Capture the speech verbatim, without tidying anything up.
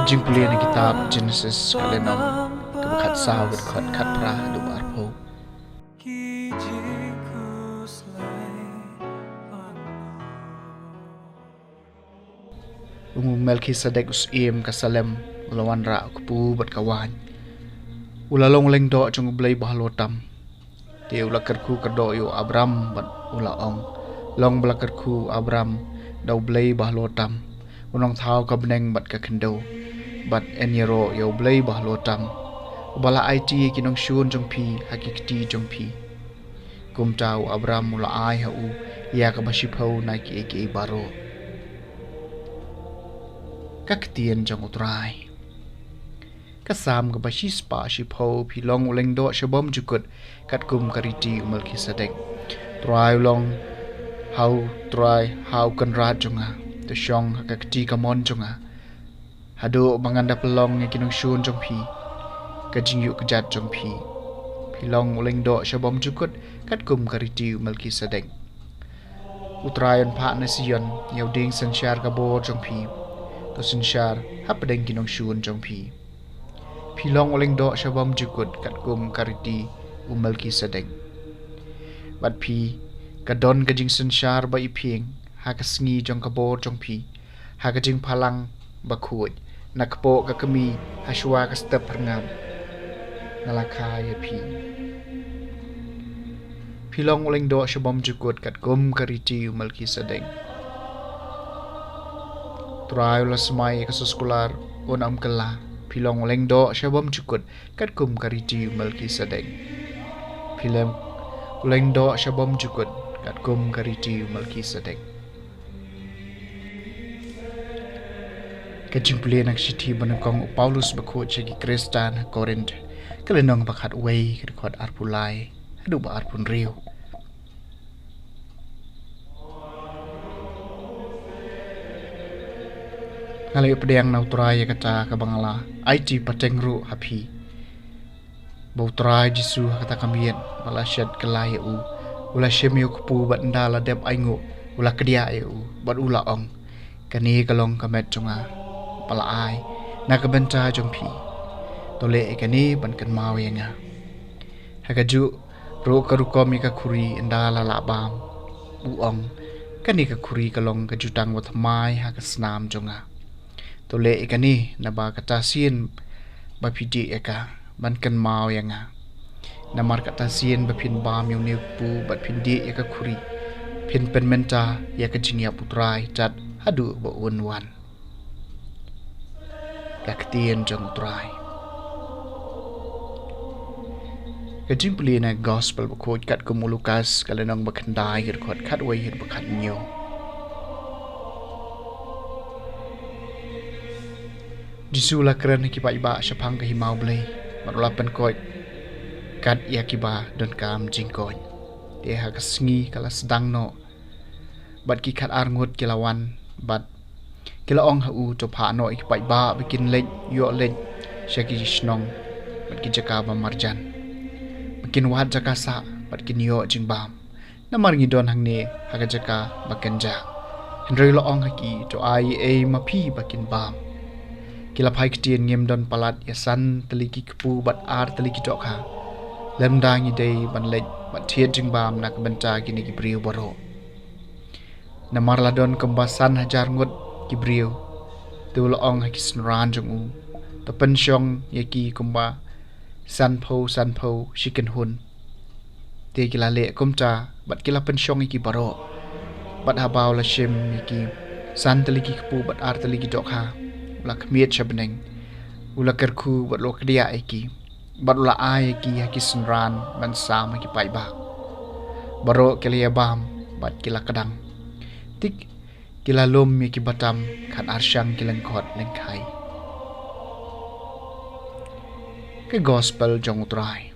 Jingpule na kitab Genesis ka lynnong kaba khatsaw, ka dkhot khatphra haduh arphew. U Melkisedek u syiem ka Salem u la wanrah u kpu bad ka waiñ. U la long u lyngdoh jong U Blei Bahalor Tam. Te u la kyrkhu kyrdoh ïa u Abram bad u la ong, long ba la kyrkhu u Abram da U Blei Bahalor Tam, u nongthaw ka bneng bad ka khyndew, bad yn ïaroh ïa U Blei Bahalor Tam, uba la aiti ïa ki nongshun jong phi ha ki kti jong phi. Kumta u Abram u la ai ha u ïa kaba shiphew na kiei kiei baroh. Ka ktien jong U Trai. Ka Salm kaba shispah shiphew. Phi long u lyngdoh shabymjukut katkum ka riti u Melkisedek. Trai u long, ha u Trai ha u kynrad jong nga, to shong ha ka kti kamon jong nga, haduh ba ngan da pynlong ïa ki nongshun jong phi ka jingïuh kjat jong phi. Phi long u lyngdoh shabymjukut katkum ka riti u Melkisedek. U Trai un phah na Sion ïa u dieng synshar ka bor jong phi, to synshar hapdeng ki nongshun jong phi. Phi long u lyngdoh shabymjukut katkum ka riti u Melkisedek. Bad phi, ka don ka jingsynshar ba iphieng ha ka sngi jong ka bor jong phi, ha ka jingphalang bakhuid, na kpoh ka kmie, ha shuwa ka step phyrngab, nga la kha ïa phi. Phi long u lyngdoh shabymjukut katkum ka riti u Melkisedek. Trai u la smai ïa ka soskular, un ym kylla. Phi long u lyngdoh shabymjukut katkum ka riti u Melkisedek. Phi long u lyngdoh shabymjukut katkum ka riti u Melkisedek. Ka jingpule na ka shithi ba nyngkong u Paulus bakhuid sha ki Khristan ha Korinth, ka lynnong ba khatwei, ka dkhot arphew lai haduh ba arphew hynriew. Nga la ïoh pdiang na U Trai ïa kata kaba nga la aiti pateng ruh ha phi, ba U Trai Jisu ha kata ka miet ba la shet kylla ïa u, u la shim ïa u kpu bad ynda la dep ainguh, u la kdiah ïa u bad u la ong, kane ka long ka met jong nga ba la ai na ka bynta jong phi. To leh ïa kane ban kynmaw ïa nga. Ha kajuh ruh ka rukom ïa ka khuri ynda la lah bam, u ong, kane ka khuri ka long ka jutang bathymmai ha ka snam jong nga. To leh ïa kane naba kata sien ba phi dih ïa ka, ban kynmaw ïa nga. Namar kata sien ba phin bam ïa une u kpu bad phin dih ïa ka khuri, phin pynmynta ïa ka jingïap U Trai tad haduh ba un wan. Ka ktien jong U Trai. Ka jingpule na ka Gospel bakhuid katkum u Lukas, ka lynnong ba khyndai, ka dkhot khatwei haduh ba khathynñiew. Jisu u la kren ha ki paidbah shaphang ka hima U Blei, bad u la pynkoit kat ïa kiba donkam jingkoit. Te ha ka sngi ka la sdang noh, bad ki khatar ngut ki la wan, bad ki la ong ha u, to phah noh ïa ki paidbah ba kin leit ïoh leit sha ki shnong bad ki jaka ba marjan, ba kin wad jaka sah bad kin ïoh jingbam. Namar ngi don hangne ha ka jaka ba kynjah. Hynrei u la ong ha ki, to ai ei ei ma phi ba kin bam. Ki la phai ktien, ngim don palat ïa san tylli ki kpu bad ar tylli ki dohkha. Lymda ngi dei ban leit bad thied jingbam na ka bynta kine ki briew baroh. Namar la don kumba san hajar ngut ki briew. Te u la ong ha ki synran jong u, to pynshong ïa ki kumba sanphew sanphew shi kynhun. Te ki la leh kumta, bad ki la pynshong ïa ki baroh. Bad haba u la shim ïa ki san tylli ki kpu bad ar tylli ki dohkha, u la khmied sha bneng, u la kyrkhu bad u la kdiah ïa ki, bad u la ai ïa ki ha ki synran ban sam ha ki paidbah. Baroh ki la ïa bam bad ki la kdang. Te ki la lum ïa kiba tam khatar shang ki lyngkhot lyngkhai. Ka Gospel jong U Trai.